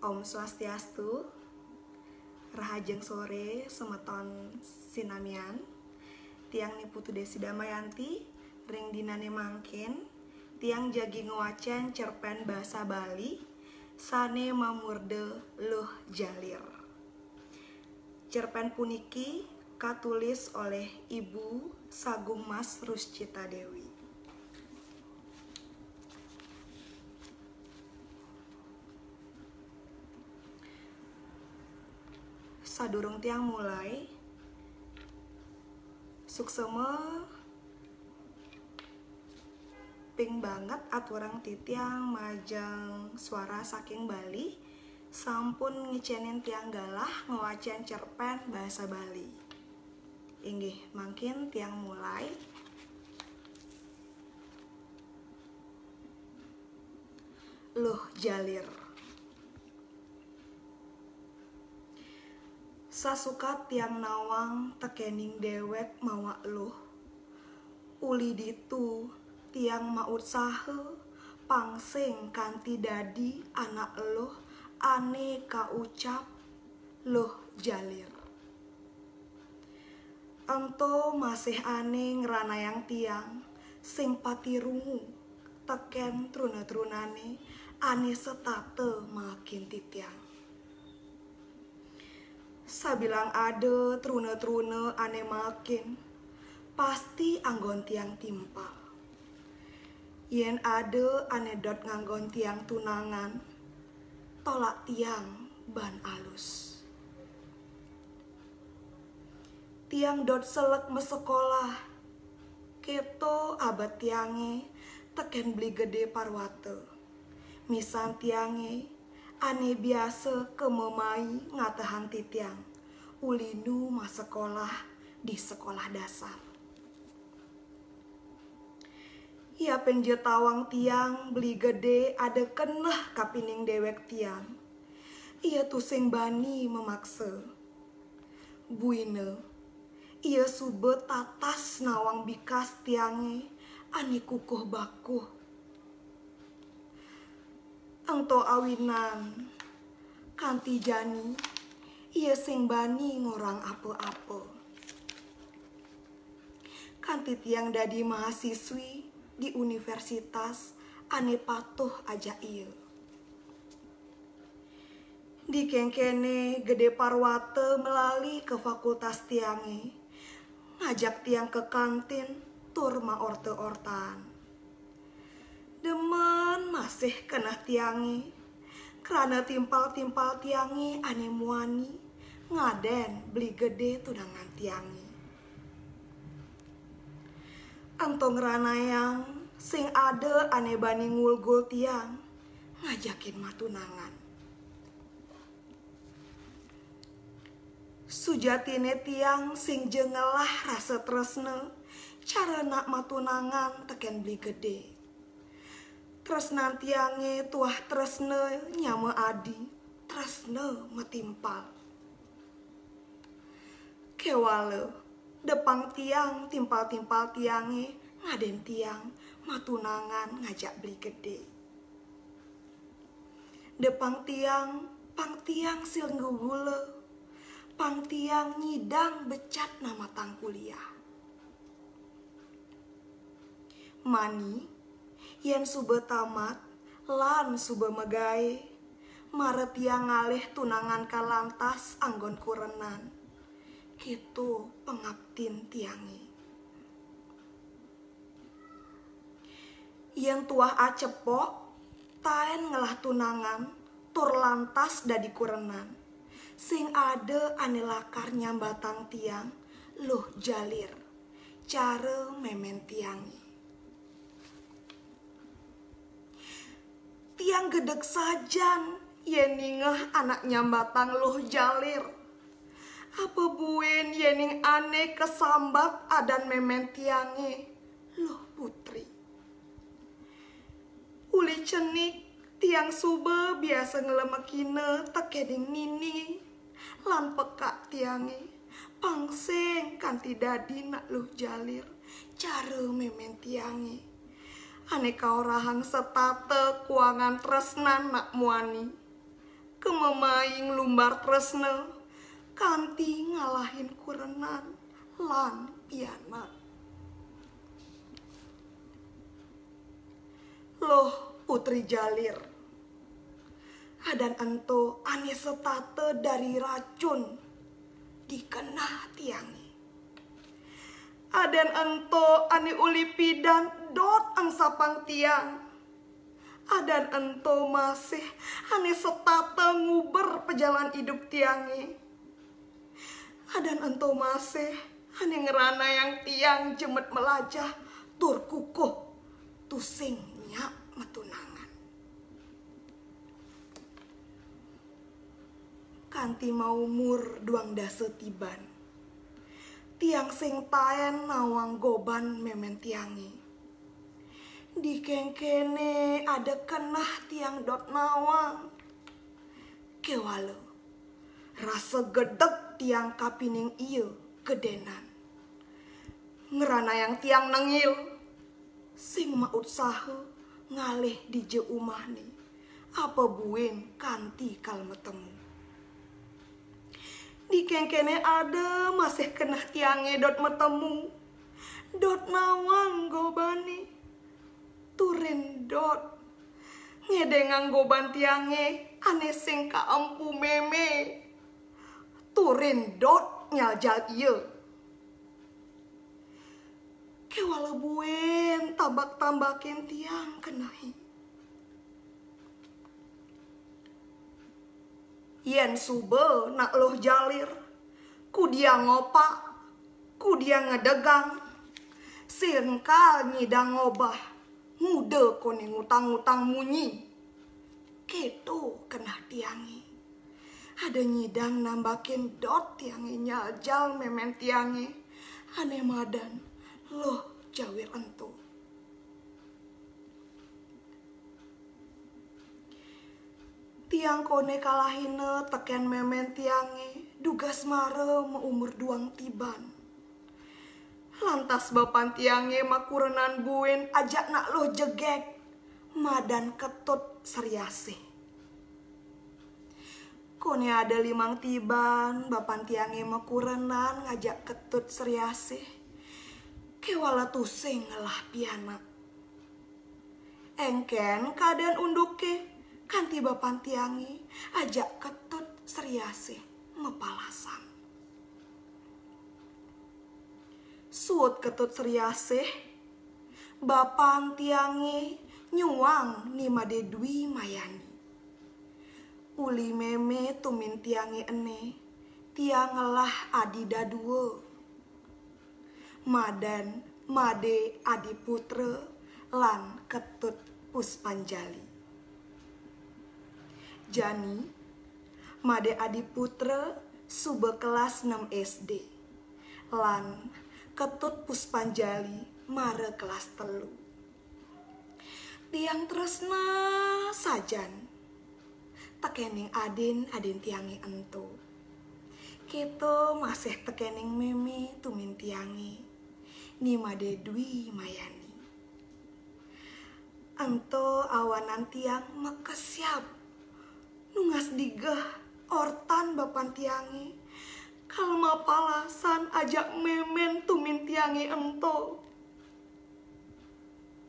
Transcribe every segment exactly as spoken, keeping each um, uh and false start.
Om Swastiastu. Rahajeng sore semeton sinamian. Tiang ni Putu Desi Damayanti, ring dinane mangkin tiang jagi ngwacen cerpen basa Bali sane mamurda Luh Jalir. Cerpen puniki katulis oleh Ibu Sagung Mas Ruscita Dewi. Sadurung tiang mulai, suksema ping banget aturang titiang majeng suara saking Bali, sampun ngicenin tiang galah ngwacen cerpen basa Bali. Inggih, mangkin tiang mulai. Luh Jalir. Sasukat tiang nawang tekening dewek mawak luh, uli ditu tiang mautsaha pang sing kanti dadi anak luh ane kaucap Luh Jalir. Ento masih ane ngranayang tiang sing pati rungu teken truna-trunane ane setata makin titiang. Sabilang ada truna-truna ane makin, pasti anggon tiang timpal. Yen ada ane dot nganggon tiang tunangan, tolak tiang ban alus. Tiang dot selek masekolah, keto abet tiange teken Beli Gede Parwata. Misan tiange ane biasa kema mai ngatehang titiang, uli nu masekolah di sekolah dasar. Yapin ja tawang tiang Beli Gede ada keneh kapining dewek tiang, ia tusing bani mamaksa. Buina, ia suba tatas nawang bikas tiange ane kukuh bakuh. Ento awinan kanti jani ia sing bani ngorang apa-apa. Kanti tiang dadi mahasiswi di universitas ane patuh ajak ia. Dikengkene Gede Parwata melali ka fakultas tiange, ngajak tiang ka kantin tur maorta-ortaan. Demen masih keneh tiange, krana timpal-timpal tiange ane muani ngaden Beli Gede tunangan tiange. Ento ngranayang sing ada ane bani ngulgul tiang ngajakin matunangan. Sujatine tiang sing ja ngelah rasa tresna, cara nak matunangan teken Beli Gede. Tresnan tiange tuah tresna nyama adi, tresna matimpal. Kewala, depang tiang timpal-timpal tiange ngaden tiang matunangan ngajak Beli Gede. Depang tiang, pang tiang sil nggugula, pang tiang nyidang becat namatang kuliah. Mani, yen suba tamat, lan suba magae, mara tiang ngalih tunangan kalantas anggon kurenan. Keto pangaptin tiange. Yen tuah acepok, taen ngelah tunangan, tur lantas dadi kurenan. Sing ada ane lakar nyambatang tiang, Luh Jalir, cara memen tiange. Tiang gedeg sajan yen ningeh anak nyambatang Luh Jalir. Apa buin yening ane kasambat adan memen tiange, Luh Putri. Uli cenik, tiang suba biasa nglemekina tekening nini lan pekak tiange, pang sing kanti dadi nak Luh Jalir, cara memen tiange. Ane kaorahang setata kuangan tresnan nak muani. Kememaing lumbar tresna kanti ngalahin kurenan lan pianak. Loh, Putri Jalir, adan ento ane setata dari racun di keneh tiange. Adan ento ane uli pidan dot engsapang tiang. Adan ento masih ane setata nguber pejalan idup tiange. Adan ento masih ane ngranayang tiang jemet melajah tur kukuh tusing nyak matunangan. Kanti maumur duang dasa tiban, tiang sing taen nawang goban memen tiange. Dikengkene ada keneh tiang dot nawang. Kewala, rasa gedeg tiang kapining ia gedenan. Ngranayang tiang nengil, sing mautsaha ngalih dija umahne, apa buin kanti kal matemu. Dikengkene ada masih keneh tiange dot matemu, dot nawang gobane. Turin dot ngedengang goban tiange ane sing kaempu meme. Turin dot nyaljal ia. Kewala buin tambak-tambakin tiang kenehe. Yen suba nak Luh Jalir, kudiang ngopak, kudiang ngedegang, sing kal nyidang ngobah, nguda kone ngutang-ngutang munyi. Keto keneh tiange. Ada nyidang nambakin dot tiange nyaljal memen tiange, ane madan Luh Jalir ento. Tiang kone kalahina teken memen tiange, dugas mara maumur duang tiban. Lantas bapan tiange makurenan buin ajak nak Luh Jegeg, madan Ketut Seriasih. Kone ada limang tiban, bapan tiange makurenan ngajak Ketut Seriasih. Kewala tusing ngelah pianak. Engken kadan unduke, kanti bapan tiange ajak Ketut Seriasih mapalasan. Suud Ketut Seriasih, bapan tiange nyuang Ni Made Dwi Mayani. Uli meme tumin tiange ene, tiang ngelah adi dadua. Madan Made Adi Putra lan Ketut Puspanjali. Jani, Made Adi Putra suba kelas enam S D, lan Ketut Puspanjali mara kelas telu. Tiang tresna sajan tekening adin-adin tiange ento. Keto masih tekening meme tumin tiange, Ni Made Dwi Mayani. Ento awanan tiang makesiab nunas digeh ortan bapan tiange kal mapalasan ajak memen tumin tiange ento.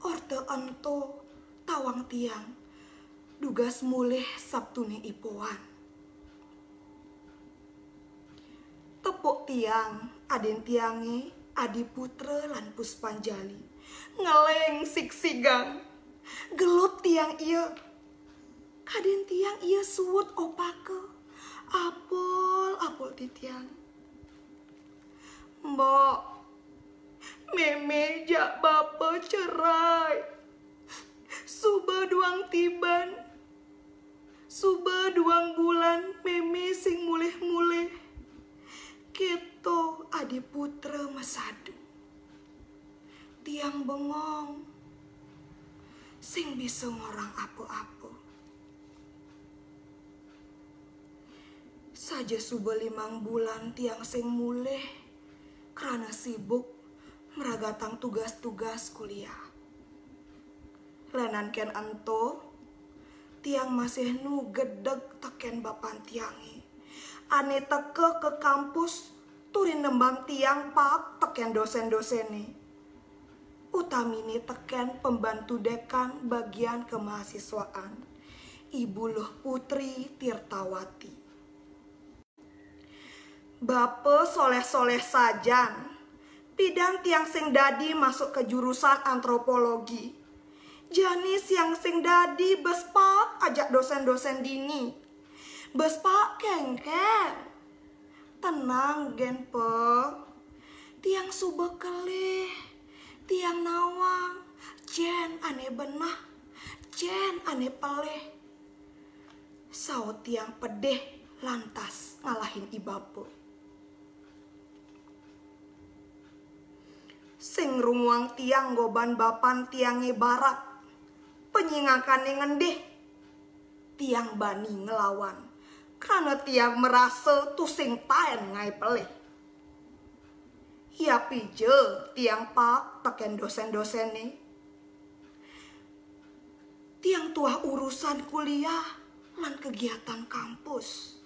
Orta ento tawang tiang dugas mulih Sabtune ipoan. Tepuk tiang, adin tiange, Adi Putra lan Puspanjali, ngeling sigsigang. Gelut tiang ia. Kadin tiang ia suud opaka. Apul-apul titiang. "Mbok, meme jak bapa cerai. Suba duang tiban. Suba duang bulan meme sing mulih-mulih." Keto Adi Putra masadu. Tiang bengong, sing bisa ngorang apa-apa. Saja suba limang bulan tiang sing mulih krana sibuk mragatang tugas-tugas kuliah. Lenan ken ento, Tiang masih nu gedeg tekén bapan tiangé ané teka ka kampus turin nembang tiang paek tekén dosén-doséné. Utaminé tekén pembantu dékan bagian kemahasiswaan, Ibu Luh Putri Tirtawati. Bapa soléh-soléh sajan, pidan tiang sing dadi masuk ka jurusan antropologi. Jani tiang sing dadi bes paek ajak dosén-dosén dini. Bes paek kéngkén. Tenang gén, Pa. Tiang suba kelih, tiang nawang, jén ané beneh, jén ané pelih. Saut tiang pedih lantas ngalahin I Bapa. Sing ngrunguang tiang goban bapan tiangé barak, panyingakané ngendih. Tiang bani nglawan, krana tiang marasa tusing taén ngaé pelih. Yapija tiang paek tekén dosén-doséné. Tiang tuah urusan kuliah lan kegiatan kampus.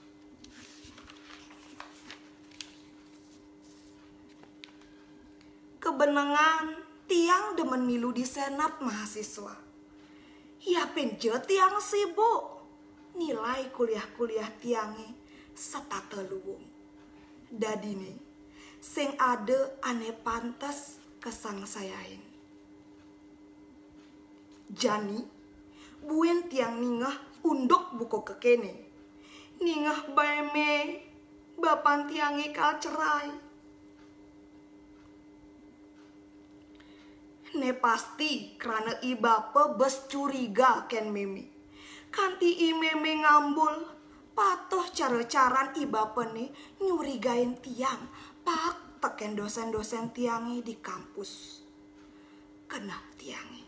Kabenengan, tiang demen milu di senat mahasiswa. Yapin ja tiang sibuk, nilai kuliah-kuliah tiangé setata luung. Dadiné, sing ada ané pantes kasangsayain. Jani, buin tiang ningeh unduk buka kekéné. Ningeh mémé, bapan tiangé kal cerai. Né pasti krana I Bapa bes curiga kén mémé. Kanti I mémé ngambul, patuh cara-caran I Bapané nyurigain tiang, paek tekén dosén-dosén tiangé di kampus. Keneh tiangé.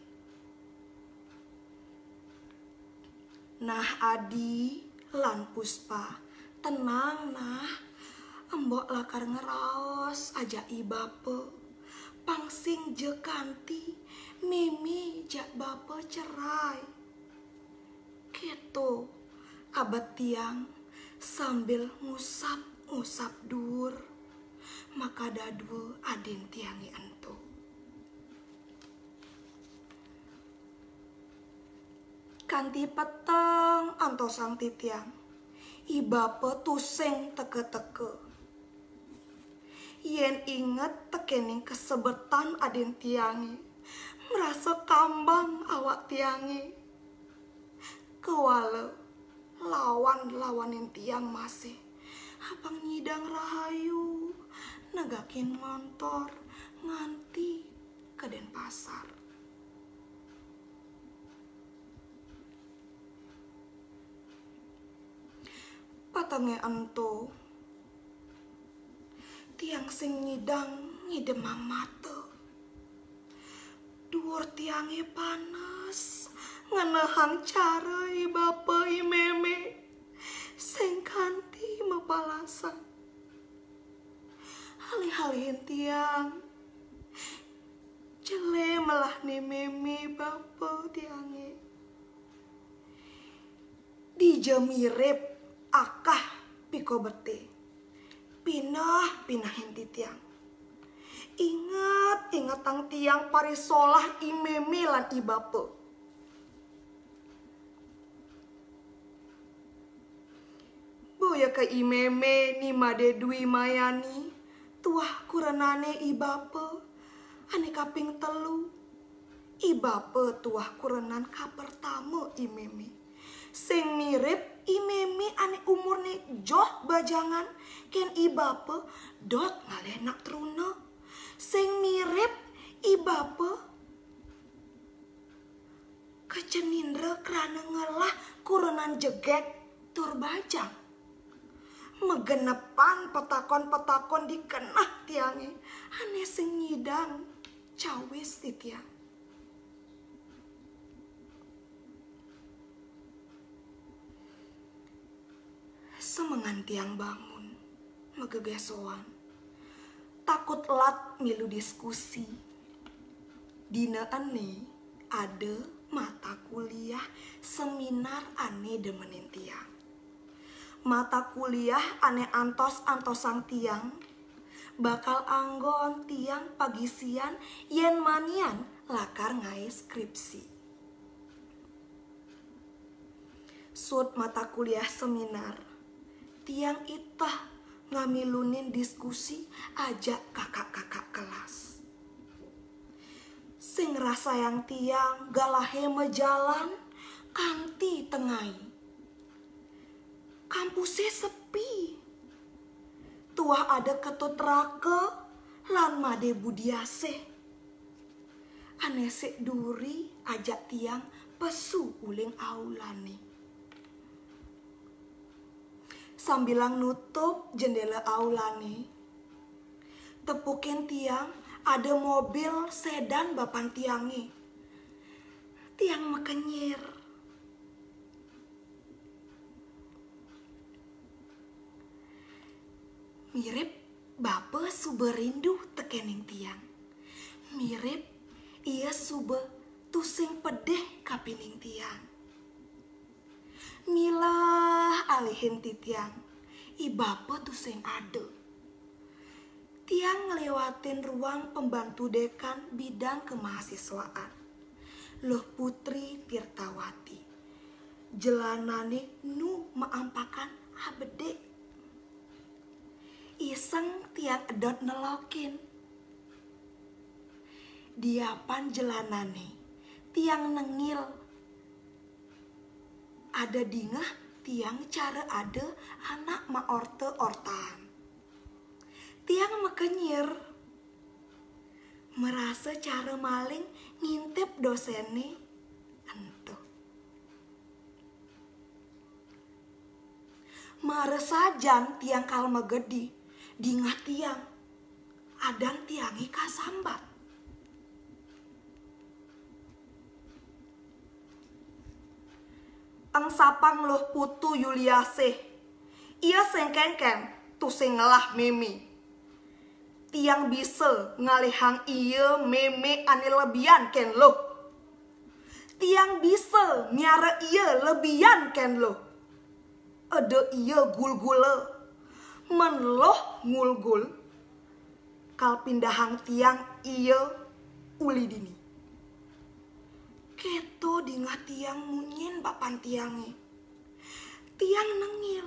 Nah, Adi lan Puspa, tenang nah. Embok lakar ngraos ajak I Bapa. Pang sing ja kanti mémé jak bapa cerai. Kéto abet tiang sambil ngusap-ngusap duur makadadua adin tiangé ento. Kanti peteng antosang titiang, I Bapa tusing teka-teka. Yén inget tekéning kasebetan adin tiangé, marasa kambang awak tiangé. Kéwala lawan-lawanin tiang masih, apang nyidang rahayu negakin montor nganti ka Dénpasar. Petengé ento, tiang sing nyidang ngidemang mata. Duur tiangé panas, ngenehang cara I Bapa I mémé sing kanti mapalasan. Alih-alihin tiang jelé melahné mémé bapa tiangé. Dija mirip akah pikobeté. Pineh-pinehin titiang. Inget-ingetang tiang parisolah I mémé lan I bapa. Boya ka I mémé ni Madé Dwi Mayani, tuah kurenané I bapa, ané kaping telu. I bapa tuah kurenan kapertama I mémé. Sing mirip I mémé ané umurné joh bajangan kén I bapa dot ngalih nak truna. Sing mirip I bapa kacenindra krana ngelah kurenan jegég tur bajang. Magenepan petakon-petakon di keneh tiangé ané sing nyidang cawis titiang. Semengan tiang bangun, magegésoan. Takut lat milu diskusi. Dina ené ada mata kuliah seminar ane demenin tiang. Mata kuliah ane antos-antosang tiang bakal anggon tiang pagisian yen manian lakar ngae skripsi. Sut mata kuliah seminar, tiang iteh ngamilunin diskusi ajak kakak-kakak kelas. Sing ngrasayang tiang galahe majalan kanti tengai. Kampuse sepi. Tuah ada Ketut Raka lan Made Budiasih. Ane sik duri ajak tiang pesu uling aulane. Sambilang nutup jendela aulane, tepukin tiang ada mobil sedan bapan tiange. Tiang makenyir. Mirip bapa suba rindu tekening tiang. Mirip ia suba tusing pedih kapining tiang. Milah alihin titiang, i bapa tusing ada. Tiang nglewatin ruang pembantu dekan bidang kemahasiswaan. Luh Putri Tirtawati. Jelanane nu maampakan abedik. Iseng tiang edot nelokin. Diapan jelanane, tiang nengil. Ada dingeh tiang cara ada anak maorta-ortaan. Tiang makenyir. Marasa cara maling ngintip dosene ento. Mara sajan tiang kal magedi, dingeh tiang, adan tiange kasambat. Engsapang Luh Putu Yuliasih, ia sing kenken tusing ngelah meme. Tiang bisa ngalihang ia meme ane lebihan ken Luh. Tiang bisa miara ia lebihan ken Luh. Eda ia gulgula. Men Luh ngulgul, kal pindahang tiang ia uli dini. Keto dingeh tiang munyin bapan tiange. Tiang nengil.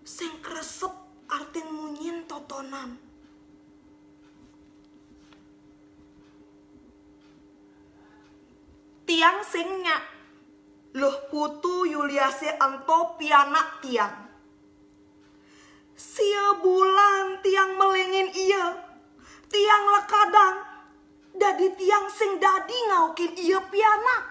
Sing kresep artin munyin totonan. Tiang sing nyak, Luh Putu Yuliasih ento pianak tiang. Sia bulan tiang melingin ia, tiang lekadang, dadi tiang sing dadi ngaukin ia pianak.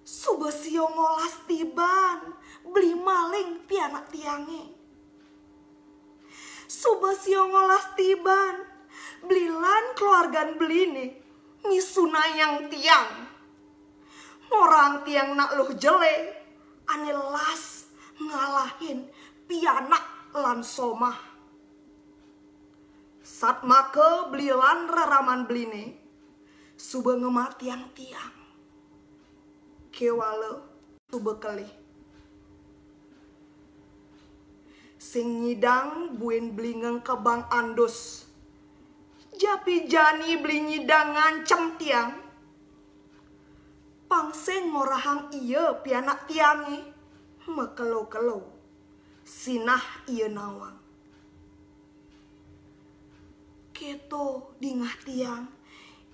Suba sia ngolas tiban, beli maling pianak tiange. Suba sia ngolas tiban, beli lan keluargan beline misunayang tiang. Morang tiang nak Luh Jele, ane las ngalahin pianak lan somah. Satmaka beli lan reraman beline suba ngematiang tiang. Kewala suba kelih. Sing nyidang buin beli ngengkebang andus. Japi jani beli nyidang ngancem tiang. Pang sing ngorahang ia pianak tiange makelo-kelo. Sinah ia nawang. Keto dingeh tiang,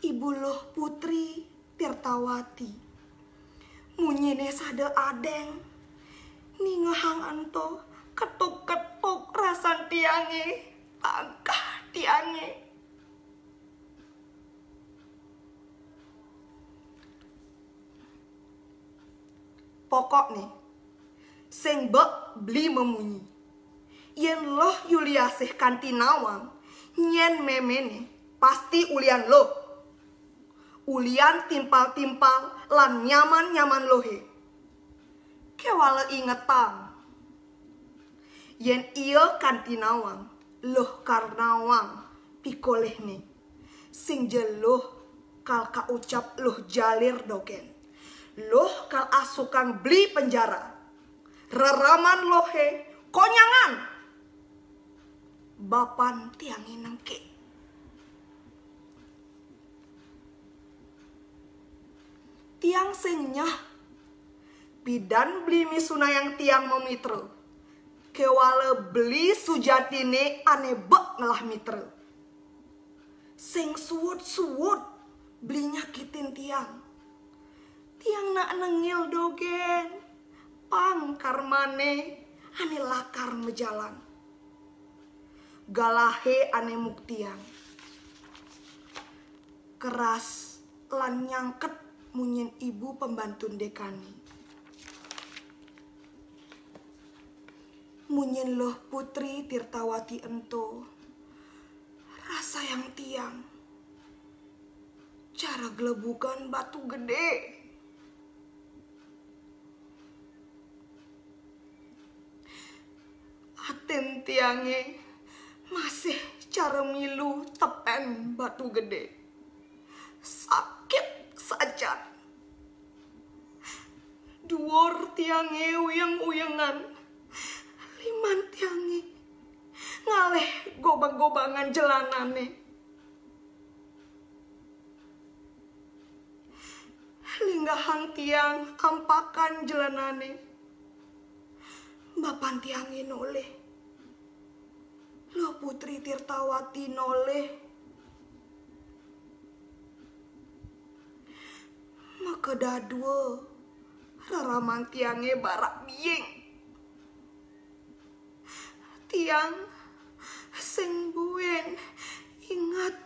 Ibu Luh Putri Tirtawati. Munyine sada adeng, ningehang ento ketuk-ketuk rasan tiange, tangkah tiange. Pokokne, sing bek beli mamunyi. Yen Luh Yuliasih kanti nawang, nyen memene pasti ulian Luh. Ulian timpal-timpal lan nyaman-nyaman Luhe. Kewala ingetang. Yen ia kanti nawang, Luh kal nawang pikolihne. Sing ja Luh Kal kaucap Luh Jalir dogén. Luh kal asukang beli penjara. Raraman luhé konyangan. Bapan tiangé nengkek. Tiang sing nyah. Pidan beli misunayang tiang mamitra. Kéwala beli sujatiné ané bek ngelah mitra. Sing suud-suud beli nyakitin tiang. Tiang nak nengil dogén, pang karmané ané lakar majalan. Galahé ané muktiang. Keras lan nyangket munyin ibu pembantun dékané. Munyin Luh Putri Tirtawati ento, rasayang tiang cara glebugan batu gedé. Atin tiangé masih cara milu tepén batu gedé. Sakit sajan. Duur tiangé uyeng-uyengan. Liman tiangé ngalih gobang-gobangan jelanané. Linggahang tiang ampakan jelanané. Bapan tiangé nolih. Luh Putri Tirtawati nolih. Maka dadua raraman tiangé barak biing. Tiang sing buin inget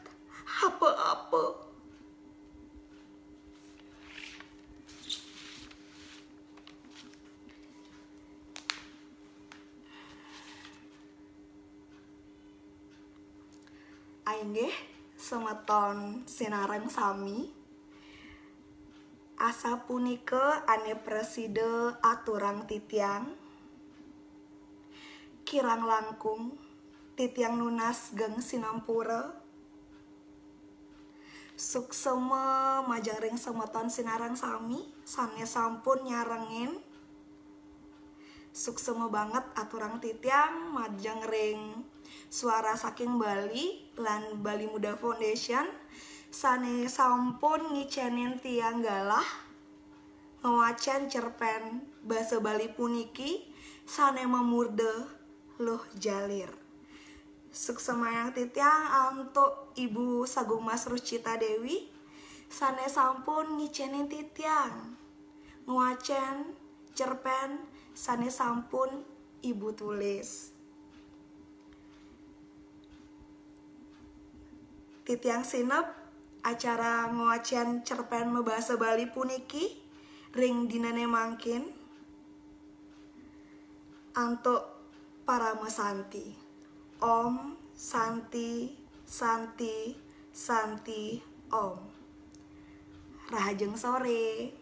apa-apa. Inggih, semeton sinareng sami. Asapunika ané prasida aturang titiang. Kirang langkung, titiang nunas geng sinampura. Suksema majeng ring semeton sinareng sami, sané sampun nyarengin. Suksema banget aturang titiang majeng ring Suara Saking Bali lan Bali Muda Foundation, sané sampun ngicénin tiang galah ngwacén cerpén basa Bali puniki sané mamurda Luh Jalir. Suksemayang titiang antuk Ibu Sagung Mas Rucita Dewi, sané sampun ngicénin titiang ngwacén cerpén sané sampun Ibu tulis. Titiang sineb, acara ngwacén cerpén mabasa Bali puniki ring dinané mangkin antuk parama santi. Om Santi, Santi, Santi, Om. Rahajeng soré.